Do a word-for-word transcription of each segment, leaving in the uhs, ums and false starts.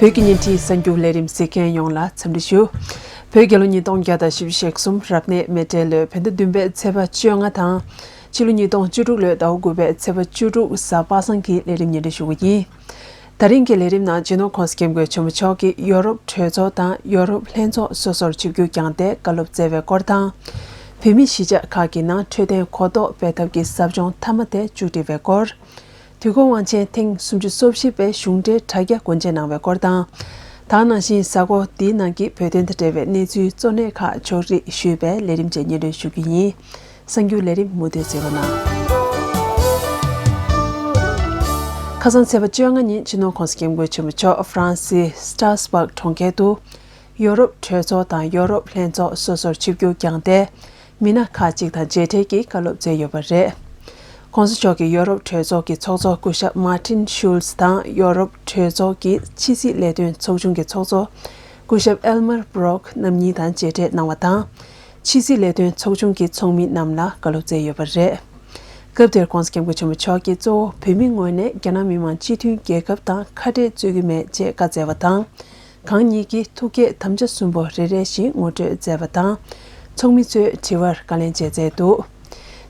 བོད་ཀྱི་བརྙན་འཕྲིན་གསར་འགྱུར་ལས་རིམ་གཟིགས་མཁན་ཡོངས་ལ་འཚམས་འདྲི་ཞུ། བོད་རྒྱལ་ལོ་ཉིས་སྟོང་བརྒྱ་དང་བཞི་བཅུ་ཞེ་གསུམ་རབ་གནས་མེ་སྤྲེལ་ལོའི་བོད་ཟླ་བདུན་པའི་ཚེས་པ་བཅོ་ལྔ་དང་། ཕྱི་ལོ་ཉིས་སྟོང་བཅུ་དྲུག་ལོའི་ཟླ་བ་དགུ་པའི་ཚེས་པ་བཅུ་དྲུག་གཟའ་པ་སངས་ཀྱི་ལས་རིམ་སྙན་སྒྲོན་ཞུ་གི་ཡིན། ད་རིང་གི་ལས་རིམ་ནང་སྤྱི་ནོར་༸གོང་ས་༸སྐྱབས་མགོན་ཆེན་པོ་མཆོག་གིས་ཡོ་རོབ་གྲོས་ཚོགས་དང་ཡོ་རོབ་ལྷན་ཚོགས་སོ་སོར་ཆིབས་བསྒྱུར་བསྐྱངས་ཏེ་བཀའ་སློབ་སྩལ་བའི་སྐོར་དང་། བོད་མིའི་གཞིས་ཆགས་ཁག་གི་ནང་འཕྲོད་བསྟེན་གོ་རྟོགས་སྤེལ་ཐབས་ཀྱི་ཟབ་སྦྱོང་མཐའ་མ་དེ་མཇུག་སྒྲིལ་བའི་སྐོར། དུས་འཁོར་དབང་ཆེན་ཐེངས་སུམ་ཅུ་སོ་བཞི་པའི་གཞུང་འབྲེལ་དྲ་རྒྱ་སྒོ་འབྱེད་གནང་བའི་སྐོར་དང་། ད་ག་ནང་བཞིན་གཟའ་འཁོར་འདིའི་ནང་གི་བོད་དོན་དང་འབྲེལ་བའི་གནས་ཚུལ་གཙོ་གནད་ཁག་ཕྱོགས་སྒྲིག་ཞུས་པའི་ལས་རིམ་བཅས་སྙན་སྒྲོན་ཞུ་རྒྱུ་ཡིན། གསར་འགྱུར་ལས་རིམ་མུ་མཐུད་གཟིགས་རོགས་གནང་། ཁ་སང་ཚེས་པ་བཅོ་ལྔ་ཉིན་སྤྱི་ནོར་༸གོང་ས་༸སྐྱབས་མགོན་ཆེན་པོ་མཆོག་ཧྥ་རན་སིའི་སི་ཏྲ་སི་བྷག་གྲོང་ཁྱེར་དུ། ཡོ་རོབ་གྲོས་ཚོགས་དང་ཡོ་རོབ་ལྷན་ཚོགས་སོ་སོར་ཆིབས་བསྒྱུར་བསྐྱངས་ཏེ། མི་སྣ་ཁག་ཅིག་དང་མཇལ་འཕྲད་ཀྱིས་བཀའ་སློབ་སྩལ་ཡོད་པ་རེད། ༸གོང་ས་མཆོག་གིས་ཡོ་རོབ་གྲོས་ཚོགས་ཀྱི་ཚོགས་གཙོ་སྐུ་ཞབས་མཱ་ཏིན་ཤུལ་ཚ་དང་ཡོ་རོབ་གྲོས་ཚོགས་ཀྱི་ཕྱི་སྲིད་ལས་དོན་ཚོགས་ཆུང་གི་ཚོགས་གཙོ་སྐུ་ཞབས་ཨེལ་མར་བྷ་རོག་རྣམ་གཉིས་དང་མཇལ་འཕྲད་གནང་བ་དང་། ཕྱི་སྲིད་ལས་དོན་ཚོགས་ཆུང་གི་ཚོགས་མི་རྣམས་ལ་བཀའ་སློབ་སྩལ་ཡོད་པ་རེད། སྐབས་དེར་༸གོང་ས་༸སྐྱབས་མགོན་ཆེན་པོ་མཆོག་གིས་གཙོ་བོ་བོད་མི་ངོས་ནས་རྒྱ་ནག་མི་དམངས་སྤྱི་མཐུན་རྒྱལ་ཁབ་དང་ཁ་བྲལ་རྩོད་ཀྱི་མེད་ཅེས་བཀའ་སྩལ་བ་དང་། གང་ཉིད་ཀྱིས་ཐུགས་བསྐྱེད་དམ་བཅའ་གསུམ་པོ་རེ་རེ་བཞིན་ངོ་སྤྲོད་མཛད་པ་དང་། ཚོགས་མི་ཚོས་དྲི་བར་བཀའ་ལན་བཅས་མཛད་འདུག་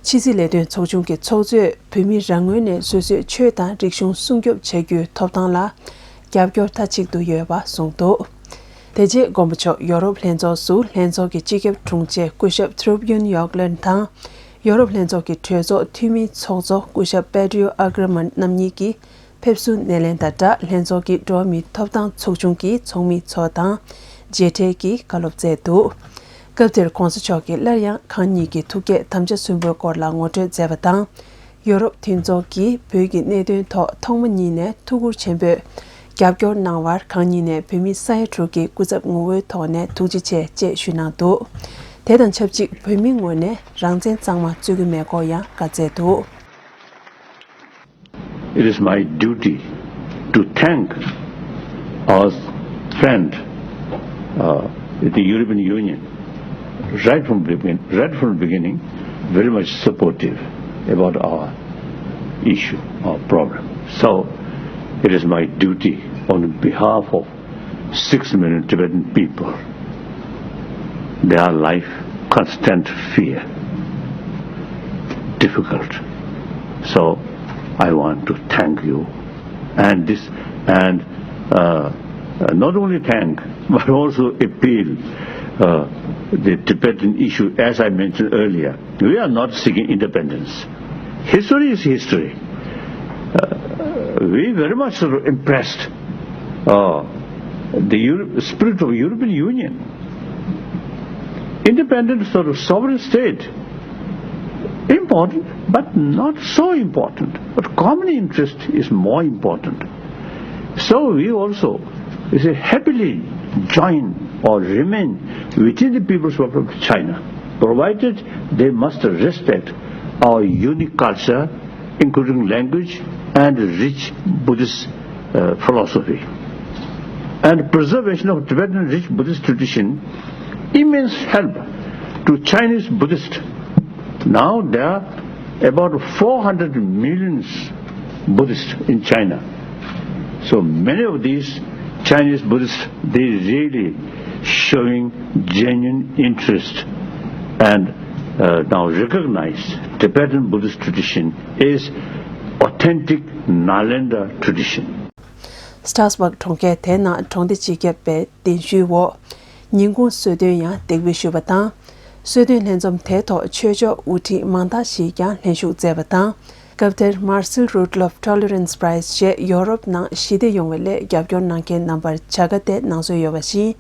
ཕྱི་སྲིད་ལས་དོན་ཚོགས་ཆུང་གི་ཚོགས་གཙོས་བོད་མི་རང་ངོས་ནས་སོ་སོའི་ཆོས་དང་རིག་གཞུང་སྲུང་སྐྱོབ་བྱ་རྒྱུའི་ཐོབ་ཐང་ལ་རྒྱབ་སྐྱོར་མཐའ་གཅིག་ཏུ་ཡོད་པ་གསུངས་འདུག་དེ་རྗེས་མགོན་པོ་མཆོག་ཡོ་རོབ་ལྷན་ཚོགས་སུ་ལྷན་ཚོགས་ཀྱི་སྤྱི་ཁྱབ་དྲུང་ཆེ་སྐུ་ཞབས་ཐུ་རུབ་ཡུན་ཡོག་ལན་དང་། ཡོ་རོབ་ལྷན་ཚོགས་ཀྱི་གྲོས་ཚོགས་འཐུས་མིའི་ཚོགས་གཙོ་སྐུ་ཞབས་པེ་ཏྲིའུ་ཨ་ཀྲ་མན་རྣམ་གཉིས་ཀྱིས། ཕེབས་བསུ་སྣེ་ལེན་དང་སྦྲགས་ལྷན་ཚོགས་ཀྱི་འགྲོ་བ་མིའི་ཐོབ་ཐང་ཚོགས་ཆུང་གི་ཚོགས་མི་ཚོ་དང་མཇལ་འཕྲད་ཀྱིས་བཀའ་སློབ་སྩལ་འདུག་སྐབས་དེར་༸གོང་ས་མཆོག་གིས་སླར་ཡང་གང་ཉིད་ཀྱི་ཐུགས་བསྐྱེད་དམ་བཅའ་གསུམ་པོའི་སྐོར་ལ་ངོ་སྤྲོད་མཛད་པ་དང་། ཡོ་རོབ་མཐུན་ཚོགས་ཀྱིས་བོད་ཀྱི་གནད་དོན་ཐོག་ཐོག་མ་ཉིད་ནས་ཐུགས་ཁུར་ཆེན་པོས་རྒྱབ་སྐྱོར་གནང་བར་གང་ཉིད་ནས་བོད་མི་ས་ཡ་དྲུག་གི་སྐུ་ཚབ་ངོ་བོའི་ཐོག་ནས་ཐུགས་རྗེ་ཆེ་ཅེས་ཞུས་གནང་འདུག་དེ་དང་ཆབས་ཅིག་བོད་མི་ངོས་ནས་རང་བཙན་གཙང་མ་རྩོད་ཀྱི་མེད་སྐོར་ཡང་བཀའ་སྩལ་འདུག It is my duty to thank our friend uh, at the European Union right from the begin, right from the beginning, very much supportive about our issue, our problem. So it is my duty on behalf of six million Tibetan people, their life constant fear, difficult. So I want to thank you and this and uh, not only thank but also appeal uh, the Tibetan issue, as I mentioned earlier. We are not seeking independence. History is history. Uh, we very much sort of impressed uh, the Euro- spirit of European Union. Independent sort of sovereign state, important, but not so important. But common interest is more important. So we also, you see, happily join or remain within the People's Republic of China, provided they must respect our unique culture, including language and rich Buddhist uh, philosophy. And preservation of Tibetan rich Buddhist tradition immense help to Chinese Buddhists. Now there are about four hundred million Buddhists in China. So many of these Chinese Buddhists, they really showing genuine interest and uh, now recognize Tibetan Buddhist tradition is authentic Nalanda tradition. སི་ཏྲ་སི་བྷག་གྲོང་ཁྱེར་དེའི་ནང་གྲོང་སྡེ་སྤྱི་ཁྱབ་པའི་གདན་ཞུའི་འོག་ཉིན་གུང་གསོལ་སྟོན་ཡང་འདེགས་འབུལ་ཞུས་པ་དང་། གསོལ་སྟོན་ལྷན་འཛོམས་དེའི་ཐོག་ཆོས་ཕྱོགས་དབུ་ཁྲིད་མང་དག་ཞིག་ཀྱང་ལྷན་ཞུགས་མཛད་པ་དང་། སྐབས་དེར་Marcel Rudloff Tolerance Prize ཞེས་ཡོ་རོབ་ནང་ཞི་བདེ་ཡོང་བའི་སླད་རྒྱབ་སྐྱོར་གནང་མཁན་རྣམ་པར་བྱ་དགའ་དེ་གནང་སྲོལ་ཡོད་པ་བཞིན།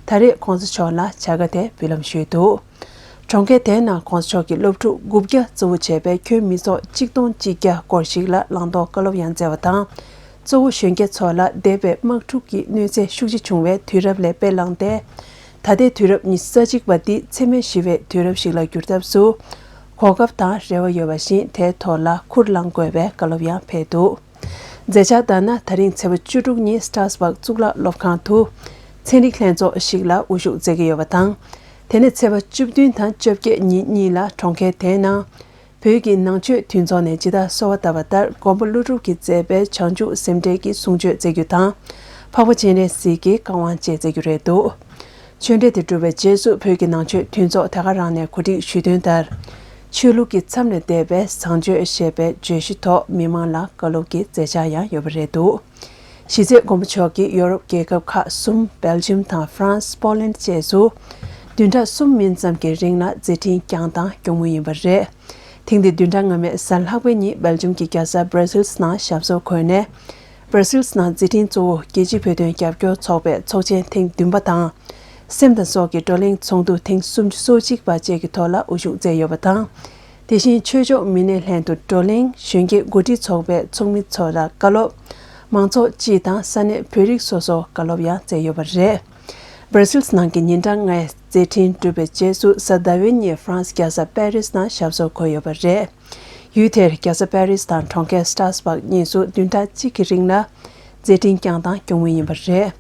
ད་རེས་༸གོང་ས་མཆོག་ལ་བྱ་དགའ་དེ་འབུལ་ལམ་ཞུས་འདུག་གྲོང་ཁྱེར་དེའི་ནང་༸གོང་ས་མཆོག་གིས་སློབ་ཕྲུག་དགུ་བརྒྱ་གཙོ་བོ་བྱས་པའི་ཁྱོན་མི་ཚོགས་གཅིག་སྟོང་གཅིག་བརྒྱ་སྐོར་ཞིག་ལ་བླང་དོར་བཀའ་སློབ་ཡང་སྩལ་བ་དང་། གཙོ་བོ་གཞོན་སྐྱེས་ཚོ་ལ་འདས་པའི་དམག་འཁྲུག་གི་གནོད་འཚེ་ཤུགས་ཆེ་བྱུང་བའི་དུས་རབས་ལས་དཔེ་བླངས་ཏེ། ད་ལྟའི་དུས་རབས་ཉི་ཤུ་རྩ་གཅིག་པ་འདི་འཚེ་མེད་ཞི་བའི་དུས་རབས་ཤིག་ལ་འགྱུར་ཐབས་སུ་གོ་སྐབས་དང་རེ་བ་ཡོད་པ་བཞིན་དེའི་ཐོག་ལ་ཁུར་བླངས་དགོས་པའི་བཀའ་སློབ་ཡང་ཕེབས་འདུག་མཛད་འཆར་ལྟར་ན། ད་རིང་ཚེས་པ་བཅུ་དྲུག་ཉིན་སི་ཏྲ་སི་བྷག་གཙུག་ལག་སློབ་ཁང་དུ་ཚན་རིག་ལྷན་ཚོགས་ཤིག་ལ་དབུ་བཞུགས་མཛད་ཀྱི་ཡོད་པ་དང་། དེ་ནས་ཚེས་པ་བཅུ་བདུན་དང་བཅོ་བརྒྱད་ཉིན་གཉིས་ལ་གྲོང་ཁྱེར་དེའི་ནང་བོད་ཀྱི་ནང་ཆོས་འདུས་ཚོགས་ནས་ཇི་ལྟར་གསོལ་བ་བཏབ་པ་ལྟར་མགོན་པོ་ཀླུ་སྒྲུབ་ཀྱིས་མཛད་པའི་བྱང་ཆུབ་སེམས་འགྲེལ་གྱི་གསུང་ཆོས་སྩལ་རྒྱུ་དང་། འཕགས་པ་སྤྱན་རས་གཟིགས་ཀྱི་བཀའ་དབང་བཅས་བསྩལ་རྒྱུ་རེད་འདུག་ཆོས་འབྲེལ་དེ་གྲུབ་པའི་རྗེས་སུ་བོད་ཀྱི་ནང་ཆོས་མཐུན་ཚོགས་དེ་ག་རང་ནས་གོ་སྒྲིག་ཞུས་དོན་ལྟར། ཆོས་ལུགས་ཀྱི་མཚམས་ལས་འདས་པའི་བཟང་སྤྱོད་ཞེས་པའི་བརྗོད་གཞི་ཐོག་མི་མང་ལ་བཀའ་སློབ་ཀྱི་མཛད་འཆར་ཡང་ཡོད་པ་རེད་འདུག་གཞི་རྩའི་མགོན་པོ་མཆོག་གིས་ཡོ་རོབ་རྒྱལ་ཁབ་ཁག་གསུམ་སྦེལ་ཇམ་དང་ཧྥ་རན་སི། པོ་ལན་བཅས་སུ་བདུན་ཕྲག་གསུམ་མིན་ཙམ་གྱི་རིང་ལ་མཛད་འཕྲིན་བསྐྱངས་དང་སྐྱོང་མུས་ཡིན་པ་རེད། ཐེངས་འདིའི་བདུན་ཕྲག་སྔ་མའི་གཟའ་ལྷག་པའི་ཉིན་སྦེལ་ཇམ་གྱི་རྒྱལ་ས་སྦྲ་སིལ་ནང་ཞབས་སོར་འཁོད་ནས། སྦྲ་སིལ་ནང་མཛད་འཕྲིན་གཙོ་བོ་རྒྱལ་སྤྱིའི་བོད་དོན་རྒྱབ་སྐྱོར་ཚོགས་པའི་ཚོགས་ཆེན་ཐེངས་བདུན་པ་དང་། སེམས་དང་སྲོག་གི་བགྲོ་གླེང་ཚོགས་འདུ་ཐེངས་སུམ་ཅུ་སོ་གཅིག་པ་བཅས་ཀྱི་ཐོག་ལ་དབུ་བཞུགས་མཛད་ཡོད་པ་དང་། དེ་བཞིན་ཆོས་ཕྱོགས་མི་སྣའི་ལྷན་དུ་བགྲོ་གླེང་གཞོན་སྐྱེས་འགོ་ཁྲིད་ཚོགས་པའི་ཚོགས་མི་ཚོ་ལ་བཀའ་སློབ། མང་ཚོགས་སྤྱི་དང་ས་གནས་བོད་རིགས་སོ་སོར་བཀའ་སློབ་ཡང་སྩལ་ཡོད་པ་རེད། སྦྲ་སིལ་ནང་གི་ཉིན་གྲངས་ལྔའི་མཛད་འཕྲིན་གྲུབ་པའི་རྗེས་སུ་གཟའ་ཟླ་བའི་ཉིན་ཧྥ་རན་སི་རྒྱལ་ས་པེ་རིས་ནང་ཞབས་སོར་འཁོད་ཡོད་པ་རེད། ཡུལ་དེར་རྒྱལ་ས་པེ་རིས་དང་གྲོང་ཁྱེར་སྟྲ་སྦག་གཉིས་སུ་བདུན་ཕྲག་གཅིག་གི་རིང་ལ་མཛད་འཕྲིན་བསྐྱངས་དང་སྐྱོང་མུས་ཡིན་པ་རེད།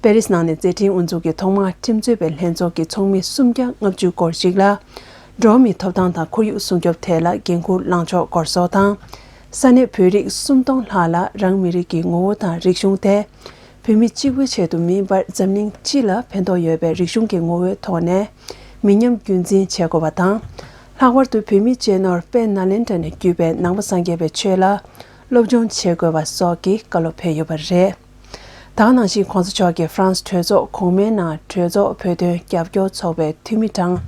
པེ་རིས་ནང་ནས་མཛད་འཕྲིན་དབུ་འཛུགས་ཀྱིས་ཐོག་མར་ཁྲིམས་རྩོད་པའི་ལྷན་ཚོགས་ཀྱི་ཚོགས་མི་སུམ་བརྒྱ་ལྔ་བཅུ་སྐོར་ཞིག་ལ། འགྲོ་བ་མིའི་ཐོབ་ཐང་དང་ཁོར་ཡུག་སྲུང་སྐྱོབ་ཐད་ལ་འགན་འཁུར་བླངས་ཕྱོགས་སྐོར་སོགས་དང་། ས་གནས་བོད་རིགས་སུམ་སྟོང་ལྷག་ལ་རང་མི་རིགས་ཀྱི་ངོ་བོ་དང་རིག་གཞུང་དེ། བོད་མི་གཅིག་པུའི་ཆེད་དུ་མིན་པར་འཛམ་གླིང་སྤྱི་ལ་ཕན་ཐོགས་ཡོད་པའི་རིག་གཞུང་གི་ངོ་བོའི་ཐོག་ནས་མི་ཉམས་རྒྱུན་འཛིན་བྱེད་དགོས་པ་དང་། ལྷག་པར་དུ་བོད་མིའི་གཅེས་ནོར་དཔལ་ནཱ་ལེནྡྲ་ནས་བརྒྱུད་པའི་ནང་པ་སངས་རྒྱས་པའི་ཆོས་ལ་སློབ་སྦྱོང་བྱེད་དགོས་པ་སོགས་ཀྱི་བཀའ་སློབ་ཕེབས་ཡོད་པ་རེད། ད་ག་ནང་བཞིན་གོང་ས་མཆོག་གིས་ཧྥ་རན་སི་གྲོས་ཚོགས་གོང་མའི་ནང་གྲོས་ཚོགས་བོད་དོན་རྒྱབ་སྐྱོར་ཚོགས་པའི་འཐུས་མི་གྲངས་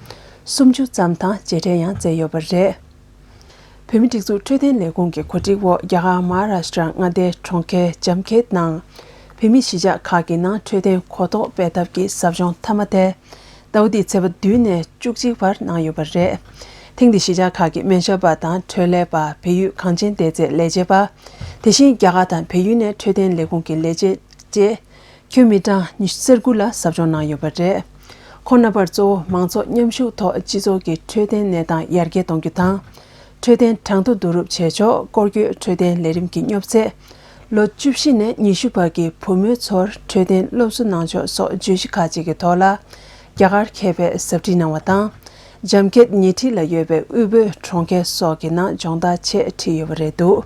སུམ་ཅུ་ཙམ་དང་མཇལ་འཕྲད་ཡང་མཛད་ཡོད་པ་རེད། བོད་མིའི་སྒྲིག་འཛུགས་འཕྲོད་བསྟེན་ལས་ཁུངས་ཀྱི་གོ་སྒྲིག་འོག་རྒྱ་གར་མ་ཧཱ་རཱ་ཤི་ཏྲ་མངའ་སྡེའི་གྲོང་ཁྱེར་ཇམ་ཁེད་ནང་། བོད་མིའི་གཞིས་ཆགས་ཁག་གི་ནང་འཕྲོད་བསྟེན་གོ་རྟོགས་སྤེལ་ཐབས་ཀྱི་ཟབ་སྦྱོང་མཐའ་མ་དེ། ཟླ་བ་འདིའི་ཚེས་པ་བདུན་ནས་བཅུ་གཅིག་བར་གནང་ཡོད་པ་རེད། ཐེངས་འདིའི་གཞིས་ཆགས་ཁག་གི་སྨན་ཞབས་པ་དང་འཕྲོད་ལས་པ། བལ་ཡུལ་གངས་ཅན་བདེ་རྩའི་ལས་བྱེད་པ། དེ་བཞིན་རྒྱ་གར་དང་བལ་ཡུལ་ནས་འཕྲོད་བསྟེན་ལས་ཁུངས་ཀྱི་ལས་བྱེད་བཅས། ཁྱོན་མི་གྲངས་ཉི་ཤུ་རྩ་དགུ་ལ་ཟབ་སྦྱོང་གནང་ཡོད་པ་རེད། ཁོང་རྣམ་པར་གཙོ་བོ་མང་ཚོགས་མཉམ་ཞུགས་ཐོག་སྤྱི་ཚོགས་ཀྱི་འཕྲོད་བསྟེན་གནས་སྟངས་ཡར་རྒྱས་གཏོང་རྒྱུ་དང་། འཕྲོད་བསྟེན་གྲངས་ཐོ་བསྡུ་རུབ་བྱེད་ཕྱོགས། སྐོར་སྐྱོད་འཕྲོད་བསྟེན་ལས་རིམ་གྱི་སྙོབ་ཚད། ལོ་བཅུ་བཞི་ནས་ཉི་ཤུ་བར་གྱི་བུ་མོའི་ཚོར་འཕྲོད་བསྟེན་སློབ་གསོ་གནང་ཕྱོགས་སོགས་བརྗོད་གཞི་ཁག་ཅིག་གི་ཐོག་ལ། རྒྱ་གར་མཁས་པས་ཟབ་ཁྲིད་གནང་བ་དང་། ཇམ་ཁེད་ཉེ་འཁྲིས་ལ་ཡོད་པའི་དབུས་བོད་གྲོང་ཁྱེར་སོགས་ཀྱི་ནང་སྦྱོང་བརྡར་ཆེད་ཁྲིད་ཡོད་པ་རེད་འདུག་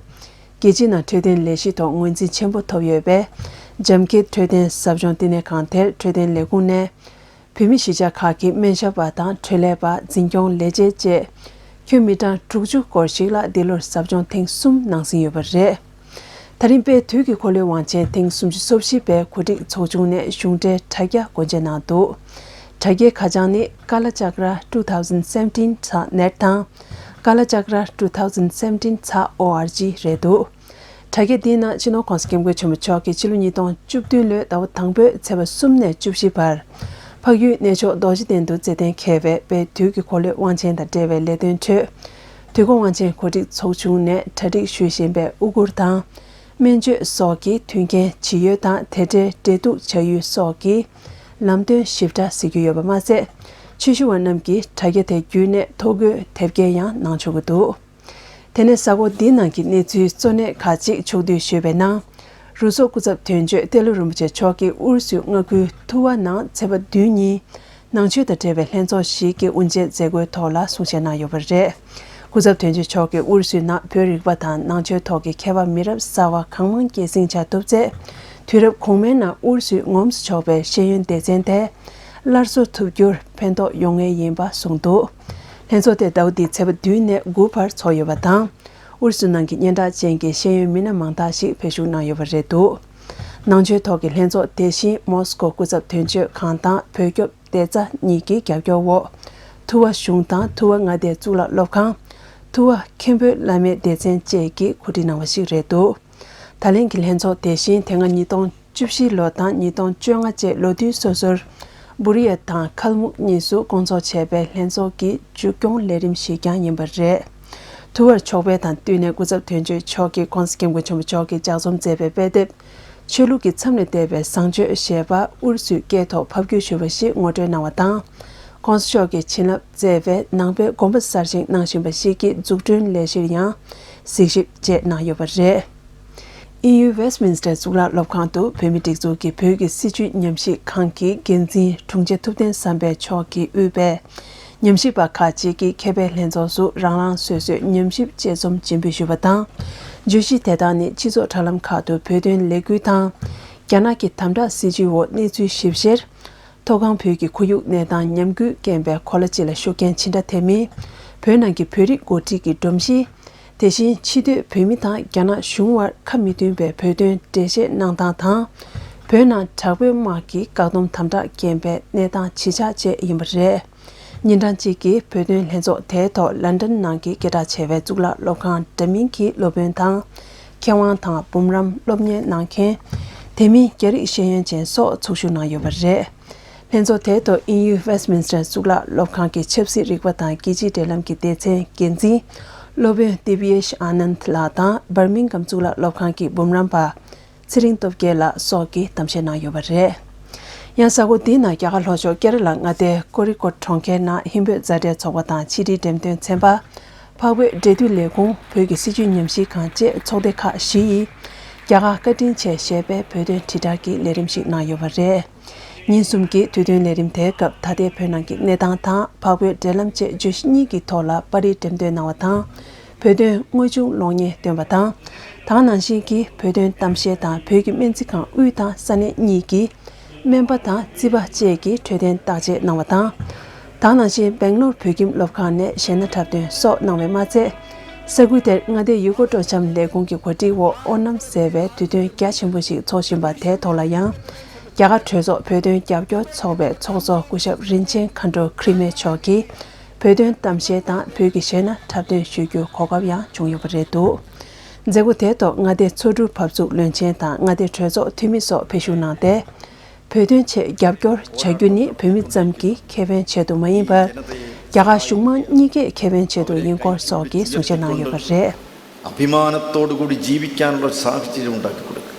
རྒྱལ་སྤྱིའི་ནང་འཕྲོད་བསྟེན་ལས་གཞི་ཐོག་ངོས་འཛིན་ཆེན་པོ་ཐོབ་ཡོད་པའི་ཇམ་ཁེད་འཕྲོད་བསྟེན་ཟབ་སྦྱོང་བསྟི་གནས་ཁང་དེར་འཕྲོད་བསྟེན་ལས་ཁུངས་ནས། བོད་མི་གཞིས་ཆགས་ཁག་གི་སྨན་ཞབས་པ་དང་འཕྲོད་ལས་པ། འཛིན་སྐྱོང་ལས་བྱེད་བཅས་ཁྱོན་མི་གྲངས་དྲུག་ཅུ་སྐོར་ཞིག་ལ་འདི་ལོར་ཟབ་སྦྱོང་ཐེངས་གསུམ་གནང་ཟིན་ཡོད་པ་རེད། ད་རིང་དཔལ་དུས་ཀྱི་འཁོར་ལོའི་དབང་ཆེན་ཐེངས་སུམ་ཅུ་སོ་བཞི་པའི་གོ་སྒྲིག་ཚོགས་ཆུང་ནས་གཞུང་འབྲེལ་དྲ་རྒྱ་སྒོ་འབྱེད་གནང་འདུག་དྲ་རྒྱའི་ཁ་བྱང་ནི། Kalachakra two thousand seventeen dot net དང་། Kalachakra two thousand seventeen dot org རེད་འདུག་དྲ་རྒྱ་འདིའི་ནང་སྤྱི་ནོར་༧གོང་ས་༧སྐྱབས་མགོན་ཆེན་པོ་མཆོག་གིས་ཕྱི་ལོ་ཉིས་སྟོང་བཅུ་བདུན་ལོའི་ཟླ་བ་དང་པོའི་ཚེས་པ་གསུམ་ནས་བཅུ་བཞི་བར། འཕགས་ཡུལ་གནས་མཆོག་རྡོ་རྗེ་གདན་དུ་མཛད་གཏན་འཁེལ་བའི་དཔལ་དུས་ཀྱི་འཁོར་ལོའི་དབང་ཆེན་དང་འབྲེལ་བའི་ལས་དོན་ཁྲོད། དུས་འཁོར་དབང་ཆེན་གོ་སྒྲིག་ཚོགས་ཆུང་ནས་གྲ་སྒྲིག་ཞུ་བཞིན་པའི་དབུ་སྐུར་དང་། སྨན་བཅོས་སོགས་ཀྱི་མཐུན་རྐྱེན་ཇི་ཡོད་དང་དེ་འབྲེལ་འབྲེལ་གཏུག་བྱ་ཡུལ་སོགས་ཀྱི་ལམ་སྟོན་ཞིབ་ཕྲ་གཟིགས་རྒྱུ་ཡོད་པ་མ་ཟད། ཆོས་ཞུ་བ་རྣམས་ཀྱིས་དྲ་རྒྱ་དེ་བརྒྱུད་ནས་ཐོ་འགོད་དེབ་སྐྱེལ་ཡང་གནང་ཆོག་གི་འདུག་དེ་ནས་གཟའ་འཁོར་འདིའི་ནང་གི་གནས་ཚུལ་གཙོ་གནད་ཁག་ཅིག་ཕྱོགས་བསྡུས་ཞུས་པའི་ནང་། རུ་ཚོགས་སྐུ་ཚབ་དོན་གཅོད་ཏེ་ལོ་རིན་པོ་ཆེ་མཆོག་གིས་ཨུ་རུ་སུའི་མངའ་ཁུལ་ཐུ་བ་ནང་ཚེས་པ་བདུན་ཉིན་ནང་ཆོས་དང་འབྲེལ་བའི་ལྷན་ཚོགས་ཤིག་གི་དབུ་འབྱེད་མཛད་སྒོའི་ཐོག་ལ་གསུང་བཤད་གནང་ཡོད་པ་རེད། སྐུ་ཚབ་དོན་གཅོད་མཆོག་གིས་ཨུ་རུ་སུའི་ནང་བོད་རིག་པ་དང་ནང་ཆོས་ཐོག་གི་མཁས་པ་མི་རབས་གསར་བ་གང་མང་སྐྱེད་སྲིང་བྱ་ཐུབ་ཚེ། དུས་རབས་གོང་མའི་ནང་ཨུ་རུ་སུས་ངོམས་སུ་ཆོག་པའི་ཤེས་ཡོན་སྡེ་ཚན་དེ་སླར་གསོ་ཐུབ་རྒྱུར་ཕན་ཐོགས་ཡོང་ངེས་ཡིན་པ་གསུངས་འདུག་ལྷན་ཚོགས་དེ་ཟླ་བ་འདིའི་ཚེས་པ་བདུན་ནས་དགུ་བར་འཚོགས་ཡོད་པ་དང་། ཨུ་རུ་སུ་ནང་གི་སྙན་གྲགས་ཅན་གྱི་ཤེས་ཡོན་མི་སྣ་མང་དག་ཞིག་ཕེབས་ཞུགས་གནང་ཡོད་པ་རེད་འདུག་ནང་ཆོས་ཐོག་གི་ལྷན་ཚོགས་དེ་བཞིན་མོ་སི་ཀོ་སྐུ་ཚབ་དོན་གཅོད་ཁང་དང་བོད་སྐྱོབ་བདེ་རྩ་གཉིས་ཀྱི་རྒྱབ་སྐྱོར་འོག་ཐུ་བ་གཞུང་དང་ཐུ་བ་མངའ་སྡེའི་གཙུག་ལག་སློབ་ཁང་། ཐུ་བ་མཁན་པོའི་བླ་མའི་སྡེ་ཚན་བཅས་ཀྱིས་གོ་སྒྲིག་གནང་བ་ཞིག་རེད་འདུག་ད་ལན་གྱི་ལྷན་ཚོགས་དེ་བཞིན་དེ་སྔ་ཉིས་སྟོང་བཅུ་བཞི་ལོ་དང་ཉིས་སྟོང་བཅོ་ལྔ་བཅས་ལོ་དུས་སོ་སོར་བུ་རི་ཡ་དང་ཁལ་མུག་གཉིས་སུ་སྐོང་ཚོགས་བྱས་པའི་ལྷན་ཚོགས་ཀྱི་མཇུག་སྐྱོང་ལས་རིམ་ཞིག་ཀྱང་ཡིན་པ་རེད། ཐུ་བར་ཕྱོགས་ཕེབས་དང་བསྟུན་ནས་སྐུ་ཚབ་དོན་གཅོད་མཆོག་གིས་༧གོང་ས་༧སྐྱབས་མགོན་ཆེན་པོ་མཆོག་གིས་ལྗགས་རྩོམ་མཛད་པའི་དཔེ་དེབ། ཆོས་ལུགས་ཀྱི་མཚམས་ལས་འདས་པའི་བཟང་སྤྱོད་ཞེས་པ་ཨུ་རུ་སུའི་སྐད་ཐོག་ཕབ་བསྒྱུར་ཞུས་པ་ཞིག་ངོ་སྤྲོད་གནང་བ་དང་། ༸གོང་ས་མཆོག་གིས་བྱིན་རླབས་སྩལ་བའི་ནང་པའི་དགོན་པ་གསར་བཞེངས་གནང་བཞིན་པ་ཞིག་གི་འཛུགས་སྐྲུན་ལས་གཞིར་ཡང་གཟིགས་ཞིབ་བཅས་གནང་ཡོད་པ་རེད། དབྱིན་ཡུལ་ཝེ་སི་མིན་སི་ཊར་གཙུག་ལག་སློབ་ཁང་དུ་བོད་མིའི་སྒྲིག་འཛུགས་ཀྱི་བོད་ཀྱི་སྲིད་བྱུས་ཉམས་ཞིབ་ཁང་གི་འགན་འཛིན་དྲུང་ཆེ་ཐུབ་བསྟན་བསམ་འཕེལ་མཆོག་གིས་དབུས་པའི་ཉམས་ཞིབ་པ་ཁག་ཅིག་གིས་མཁས་པའི་ལྷན་ཚོགས་སུ་རང་རང་སོ་སོའི་ཉམས་ཞིབ་དཔྱད་རྩོམ་སྤྱན་འབུལ་ཞུས་པ་དང་། བརྗོད་གཞི་དེ་དག་ནི་སྤྱི་ཚོགས་དྲ་ལམ་ཁག་ཏུ་བོད་དོན་ལས་འགུལ་དང་ རྒྱ་ནག་གི་དམ་དྲག་སྲིད་བྱུས་འོག་གནས་ཚུལ་ཞིབ་བཤེར། མཐོ་སྒང་བོད་ཀྱི་ཁོར་ཡུག་གནས་སྟངས་ཉམས་རྒུད་རྐྱེན་པས་གོ་ལ་སྤྱི་ལ་ཤུགས་རྐྱེན་ཇི་འདྲ་ཐེབས་མིན། བོད་ནང་གི་བོད་རིགས་འགོ་ཁྲིད་ཀྱི་སྒྲོམ་གཞི། དེ་བཞིན་ཕྱི་སྡོད་བོད་མི་དང་རྒྱ་ནག་གཞུང་དབར་ཁ་མི་མཐུན་པའི་བོད་དོན་འགྲེལ་བཤད་གནང་སྟངས་དང་། བོད་ནང་དྲག་པོའི་དམག་གིས་བཀག་སྡོམ་དམ་དྲག་རྐྱེན་པའི་གནས་སྟངས་ཇི་ཆགས་བཅས་ཡིན་པ་རེད། ཉིན་གྲངས་གཅིག་གི་བོད་དོན་ལྷན་ཚོགས་དེའི་ཐོག་ལན་ཀྲན་ནང་གི་སྐད་གྲགས་ཆེ་བའི་གཙུག་ལག་སློབ་ཁང་འདྲ་མིན་གྱི་སློབ་དཔོན་དང་། མཁས་དབང་དང་འབུམ་རམས་སློབ་གཉེར་གནང་མཁན། དེ་མིན་རྒྱ་རིགས་ཤེས་ཡོན་ཅན་སོགས་ཚོགས་ཞུགས་གནང་ཡོད་པ་རེད། ལྷན་ཚོགས་དེའི་ཐོག་དབྱིན་ཡུལ་Westminster་གཙུག་ལག་སློབ་ཁང་གི་ཆབ་སྲིད་རིག་པ་དང་རྒྱལ་སྤྱིའི་འབྲེལ་ལམ་གྱི་སྡེ་ཚན་འགན་འཛིན་སློབ་དཔོན་Divyesh Anand་ལགས་དང་Birmingham་གཙུག་ལག་སློབ་ཁང་གི་འབུམ་རམས་པ་ཚེ་རིང་སྟོབས་རྒྱལ་ལགས་སོགས་ཀྱིས་གཏམ་བཤད་གནང་ཡོད་པ་རེད། ཡང་གཟའ་འཁོར་འདིའི་ནང་རྒྱ་གར་ལྷོ་ཕྱོགས་ཀེ་ར་ལ་མངའ་སྡེའི་ཀོ་རི་ཀོད་གྲོང་ཁྱེར་ནང་ཧིན་བོད་མཛའ་འབྲེལ་ཚོགས་པ་དང་ཕྱི་དྲིལ་འགྲེམས་སྟོན་ཚན་པ། འཕགས་བོད་འབྲེལ་མཐུད་ལས་ཁུངས། བོད་ཀྱི་སྲིད་བྱུས་ཉམས་ཞིབ་ཁང་བཅས་ཚོགས་སྡེ་ཁག་བཞི་ཡིས་རྒྱ་གར་བཀའ་དྲིན་ཆེ་ཞེས་པའི་བོད་དོན་དྲིལ་བསྒྲགས་ཀྱི་ལས་རིམ་ཞིག་གནང་ཡོད་པ་རེད། ཉིན་གསུམ་གྱི་དུས་སྟོན་ལས་རིམ་དེའི་སྐབས་ད་ལྟའི་བོད་ནང་གི་གནས་སྟངས་དང་འཕགས་བོད་འབྲེལ་ལམ་བཅས་བརྗོད་གཞི་གཉིས་ཀྱི་ཐོག་ལ་པར་རིས་འགྲེམས་སྟོན་གནང་བ་དང་། བོད་དོན་དངོས་བྱུང་གློག་བརྙན་བཏོན་པ་དང་། དེ་ནང་བཞིན་གྱི་བོད་དོན་གཏམ་བཤད་དང་བོད་ཀྱི་སྨན་རྩིས་ཁང་དབུས་དང་ས་གནས་གཉིས་ཀྱི་སྨན་པ་དང་རྩིས་པ་བཅས་ཀྱིས་འཕྲོད་བསྟེན་བརྟག་དཔྱད་གནང་བ་དང་། དེ་ནང་བཞིན་སྦེང་ལོར་བོད་ཁྱིམ་སློབ་ཁང་ནས་གཞས་སྣ་འཁྲབ་སྟོན་སོགས་གནང་བས་མ་ཚད། ས་ཁུལ་དེར་མངའ་སྡེ་ཡུལ་སྐོར་སྤྲོ་འཆམ་ལས་ཁུངས་ཀྱི་གོ་སྒྲིག་འོག་ཨོ་ནམ་ཟེར་བའི་དུས་སྟོན་རྒྱ་ཆེན་པོ་ཞིག་འཚོགས་བཞིན་པ་དེའི་ཐོག་ལ་ཡང་། རྒྱ་གར་གྲོས་ཚོགས་བོད་དོན་རྒྱབ་སྐྱོར་ཚོགས་པའི་ཚོགས་གཙོ་སྐུ་ཞབས་རིན་ཆེན་མཁའ་འགྲོ་ཁྲི་མེ་མཆོག་གིས་བོད་དོན་གཏམ་བཤད་དང་བོད་ཀྱི་གཞས་སྣ་འཁྲབ་སྟོན་ཞུ་རྒྱུའི་གོ་སྐབས་ཡང་བྱུང་ཡོད་པ་རེད་འདུག་མཛད་སྒོ་དེའི་ཐོག་མངའ་སྡེའི་ཚོགས་དྲུང་བབས་ཚུགས་བློན་ཆེན་དང་མངའ་སྡེའི་གྲོས་ཚོགས་འཐུས་མི་སོགས་ཕེབས་ཞུགས་གནང་སྟེ། བོད་དོན་ཆེད་རྒྱབ་སྐྱོར་བྱ་རྒྱུ་ནི་བོད་མི་ཙམ་གྱི་ཁེ་ཕན་ཆེད་དུ་མ་ཡིན་པར། རྒྱ་གར་གཞུང་མང་གཉིས་ཀའི་ཁེ་ཕན་ཆེད་དུ་ཡིན་སྐོར་སོགས་ཀྱི་གསུང་བཤད་གནང་ཡོད་པ་རེད། അഭിമാനത്തോടു കൂടി ജീവിക്കാനുള്ള സാഹചര്യം ഉണ്ടാക്കി കൊടുക്കുക.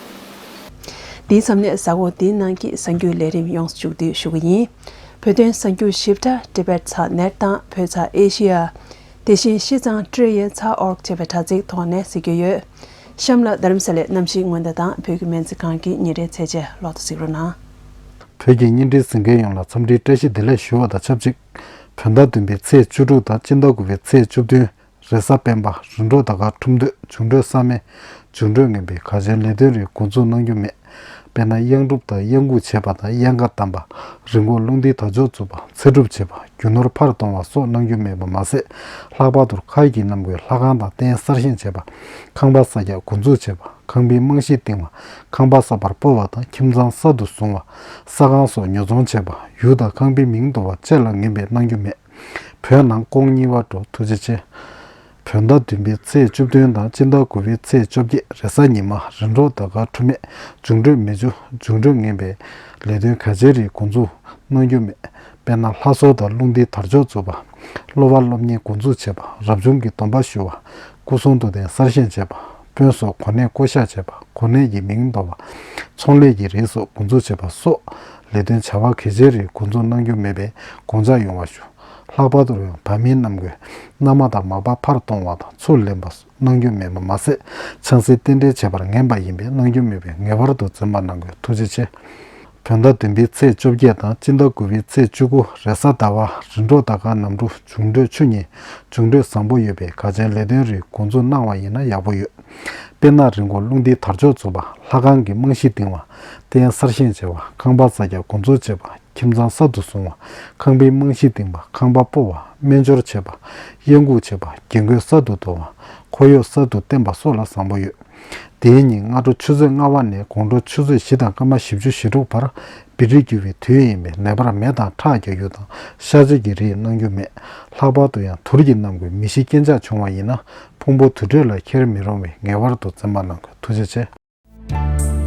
འདིའི་མཚམས་ནས་གཟའ་འཁོར་འདིའི་ནང་གི་གསར་འགྱུར་ལས་རིམ་ཡོངས་སུ་མཇུག་བསྡུ་ཞུ་གི་ཡིན། བོད་དོན་གསར་འགྱུར་ཞིབ་ཕྲ་Tibet ཚགས་ནེཊ་དང་བོད་ཚགས་ཨེ་ཤི་ཡ། དེ་བཞིན་ཤིས་ཙང་ཀྲེ་ཡེ་ཚགས་ཨོར་ཅེས་པའི་དྲ་ཚིགས་ཐོག་ནས་གཟིགས་རྒྱུ་ཡོད། གཤམ་ལ་རྡ་རམ་ས་ལའི་གནམ་གཤིས་སྔོན་བརྡ་དང་བོད་ཀྱི་སྨན་རྩིས་ཁང་གི་ཉིན་རེའི་ཚེས་བཅད་ལོག་ཏུ་གཟིགས་རོགས་གནང་། བོད་ཀྱི་བརྙན་འཕྲིན་གཟིགས་མཁན་ཡོངས་ལ་འཚམས་འདྲིའི་བཀྲ་ཤིས་བདེ་ལེགས་ཞུ་བ་དང་ཆབས་ཅིག་བོད་ཟླ་བདུན་པའི་ཚེས་བཅུ་དྲུག་དང་སྤྱི་ཟླ་དགུ་པའི་ཚེས་བཅུ་བདུན། རེས་གཟའ་སྤེན་པ། རིམ་གྲོ་དང་སྒར་ཁྲོམ་སྡོད། འབྱུང་འཕྲོད་ས་མེད། འབྱུང་འཕྲོད་ངན་པའི་གལ་ཆེའི་ལས་དོན་རིགས་འགོ་འཛུགས་གནང་རྒྱུ་མེད། དཔེར་ན་གཡང་སྒྲུབ་དང་གཡང་འགུགས་བྱེད་པ་དང་གཡང་ཁ་བསྡམས་པ། རི་མགོར་རླུང་རྟའི་དར་ལྕོག་འཛུགས་པ། ཚེ་སྒྲུབ་བྱེད་པ། རྒྱུ་ནོར་ཕར་གཏོང་བ་སོགས་གནང་རྒྱུ་མེད་པ་མ་ཟད། ལྷག་པར་དུ་མཁར་གྱི་གནམ་སྒོས་ལྷ་ཁང་དང་རྟེན་གསར་བཞེངས་བྱེད་པ། ཁང་པ་གསར་རྒྱག་འགོ་འཛུགས་བྱེད་པ། ཁང་པའི་རྨང་གཞི་བཏིང་བ། ཁང་པ་གསར་པར་སྤོ་བ་དང་ཁྱིམ་ཚང་གསར་དུ་བཟུང་བ། ས་ཁང་སོགས་ཉོ་ཚོང་བྱེད་པ། ཡུལ་དང་ཁང་པའི་མིང་འདོགས་པ་བཅས་ལ་ངན་པས་གནང་རྒྱུ་མེད། བོད་ནང་ཀོང་གཉིས་པ་འགྲོ། ཐུགས་རྗེ་ཆེ། བོད་ཟླ་བདུན་པའི་ཚེས་བཅུ་བདུན་དང་སྤྱི་ཟླ་དགུ་པའི་ཚེས་བཅོ་བརྒྱད་རེས་གཟའ་ཉི་མ། རིམ་གྲོ་དང་སྒར་ཁྲོམ་སྡོད། འབྱུང་འཕྲོད་མི་འབྱུང་། འབྱུང་འཕྲོད་ངན་པའི་ལས་དོན་གལ་ཆེའི་རིགས་འགོ་འཛུགས་གནང་རྒྱུ་མེད། དཔེར་ན་ལྷ་གསོལ་དང་རླུང་རྟའི་དར་ལྕོག་འཛུགས་པ། གློ་བ་སློབ་གཉེར་འགོ་འཛུགས་བྱེད་པ། རབ་བྱུང་གི་སྡོམ་པ་ཞུ་བ། སྐུ་གསུང་ཐུགས་རྟེན་གསར་བཞེངས་བྱེད་པ། དཔོན་སོགས་གོ་གནས་བསྐོ་གཞག་བྱེད་པ། གོ་གནས་ཀྱི་མིང་འདོགས་པ། ཚོང་ལས་ཀྱི་རིགས་སོགས་འགོ་འཛུགས་བྱེད་པ་སོགས་ལས་དོན་བྱ་བ་གལ་ཆེའི་རིགས་འགོ་འཛུགས་གནང་རྒྱུ་མེད་པའི་དགོངས་འཇགས་ཡོང་བ་ཞུ། ལྷག་པར་དུ་ཡང་བར་མིའི་གནམ་སྒོས་མནའ་མ་དང་མ་པ་ཕར་གཏོང་བ་དང་ཚུར་ལེན་པ་སོགས་གནང་རྒྱུ་མེད་པ་མ་ཟད། ཆང་སའི་རྟེན་འབྲེལ་བྱེད་པར་ངན་པ་ཡིན་པས་གནང་རྒྱུ་མེད་པས་ངེས་པར་དུ་འཛེམ་པ་གནང་དགོས། ཐུགས་རྗེ་ཆེ། བོད་ཟླ་བདུན་པའི་ཚེས་བཅོ་བརྒྱད་དང་སྤྱི་ཟླ་དགུ་པའི་ཚེས་བཅུ་དགུ་རེས་གཟའ་ཟླ་བ། རིམ་གྲོ་དང་སྒར་གནམ་གྲུ། འབྱུང་འཕྲོད་ཆུ་གཉིས། འབྱུང་འཕྲོད་བཟང་པོ་ཡོད་པའི་གལ་ཆེའི་ལས་དོན་རིགས་འགོ་འཛུགས་གནང་བ་ཡིན་ན་ཡག་པོ་ཡོད། དཔེར་ན་རི་མགོར་རླུང་རྟའི་དར་ལྕོག་འཛུགས་པ། ལྷ་ཁང་གི་རྨང་གཞི་བཏིང་བ། རྟེན་གསར་བཞེངས་བྱེད་པ། ཁང་པ་གསར་རྒྱག་འགོ་འཛུགས་བྱེད་པ། ཁྱིམ་ཚང་གསར་དུ་བཟུང་བ། ཁང་པའི་རྨང་གཞི་བཏིང་བ། ཁང་པ་སྤོ་བ། སྨན་སྦྱོར་བྱེད་པ། གཡང་འགུགས་བྱེད་པ། རྒྱན་གོས་གསར་དུ་གཏོར་བ། ཁོར་ཡུག་གསར་དུ་བསྟན་པ་སོགས་ལ་བཟང་པོ་ཡོད། དེའི་ཉིན་སྔ་དྲོ་ཆུ་ཚོད་ལྔ་པ་ནས་དགོང་དྲོ་ཆུ་ཚོད་བཞི་དང་སྐར་མ་བཞི་བཅུ་ཞེ་དྲུག་བར་བི་ཏྲི་རྒྱུ་བའི་དུས་ཡིན་པས་ངེས་པར་མེ་དང་ཁྲག་རྒྱག་རྒྱུ་དང་ཤ་ཆས་ཀྱི་རིགས་གནང་རྒྱུ་མེད། ལྷག་པར་དུ་ཡང་དུར་གྱི་གནམ་སྒོས་མི་ཤི་རྐྱེན་ཆག་བྱུང་བ་ཡིན་ན་ཕུང་པོ་དུར་ཁྲོད་ལ་འཁྱེར་མི་རུང་བས་ངེས་པར་དུ་འཛེམ་པ་གནང་དགོས། ཐུགས་རྗེ་ཆེ།